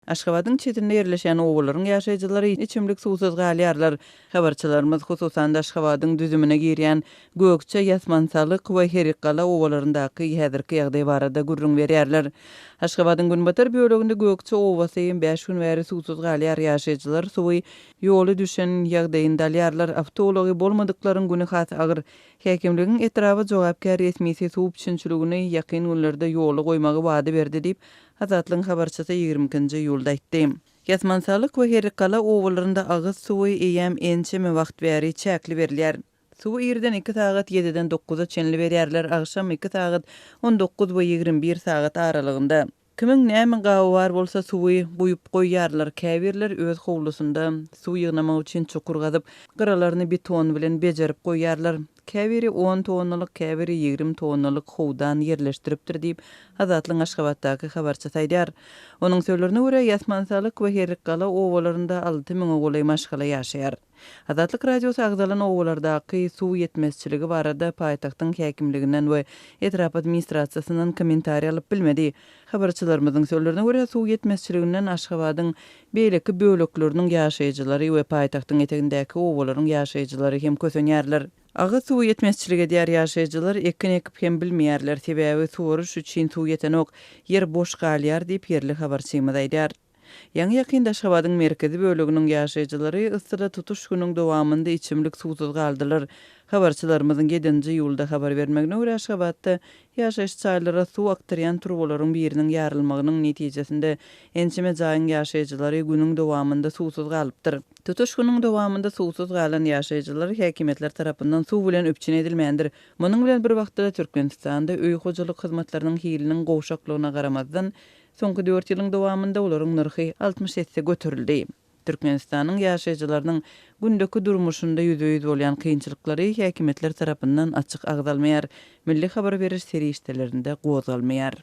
Aşgabadyň çetinde ýerleşýän obalaryň ýaşaýjylary içimlik suwsuz galýarlar. Habarçylarymyz, hususan-da, Aşgabadyň düzümine girýän Gökje, Ýasmansalyk we Herrikgala obalaryndaky häzirki ýagdaý barada gürrüň berýärler. Aşgabadyň günbatar böleginde Gökje obasy bäş gün bäri suwsuz galýar, ýaşaýjylar suwy ýoly düşen ýagdaýynda alýarlar, awtoulagy bolmadyklaryň güni has agyr. Häkimligiň etraba jogapkär resmisi suw üpjünçiligini ýakyn günlerde ýola goýmagy wada berdi diýip, Azatlygyň habarçysy 22-nji iýulda aýtdy. Ýasmansalyk we Herrikgala obalarynda agyz suwy eýýäm ençeme wagt bäri çäkli berilýär. Suwy irden iki sagat ýediden dokuza çenli berýärler, agşam iki sagat 19 we 21 sagat aralygynda. Kimiň näme gaby bar bolsa suwy guýup goýýarlar, käbirler öz howlusynda suw ýygnamak üçin çukur gazyp, gyralaryny beton bilen bejerip goýýarlar. Käbiri on tonnalyk, käbiri 20 tonnalyk howdan ýerleşdiripdir diýip, Azatlygyň Aşgabatdaky habarçysy aýdýar. Onuň sözlerine görä, Ýasmansalyk we Herrikgala obalarynda alty müňe golaý maşgala ýaşaýar. Azatlyk Radiosy agzalan obalardaky suw ýetmezçiligi barada paýtagtyň häkimliginden we etrap administrasiýasyndan kommentariý alyp bilmedi. Habarçylarymyzyň sözlerine görä, suw ýetmezçiliginden Aşgabadyň beýleki bölekleriniň ýaşaýjylary we paýtagtyň etegindäki obalaryň ýaşaýjylary hem kösenýärler. Agyz suwy ýetmezçilik edýär, ýaşaýjylar ekin ekip hem bilmeýärler, sebäbi suwaryş üçin suw ýetenok, ýer boş galýar diýip, ýerli habarçymyz aýdýar. Ýaňy-ýakynda Aşgabadyň merkezi böleginiň ýaşaýjylary yssyda tutuş günüň dowamynda içimlik suwsuz galdylar. Habarçylarymyzyň ýedinji iýulda habar bermegine görä, Aşgabatda ýaşaýyş jaýlara suw akdyrýan turbalaryň biriniň ýarylmagynyň netijesinde ençeme jaýyň ýaşaýjylary günüň dowamynda suwsuz galypdyr. Tutuş günüň dowamynda suwsuz galan ýaşaýjylar häkimiýetler tarapyndan suw bilen üpjün edilmändir. Munuň bilen bir wagtda-da Türkmenistanda öý hojalyk hyzmatlarynyň hiliniň gowşaklygyna garamazdan, Soňky dört ýylyň dowamynda olaryň nyrhy 60 esse göterildi. Türkmenistanyň ýaşaýjylarynyň gündeki durmuşynda ýüzbe-ýüz bolýan kynçylyklary häkimiýetler tarapyndan açyk agzalmaýar, milli habar beriş serişdelerinde gozgalmaýar.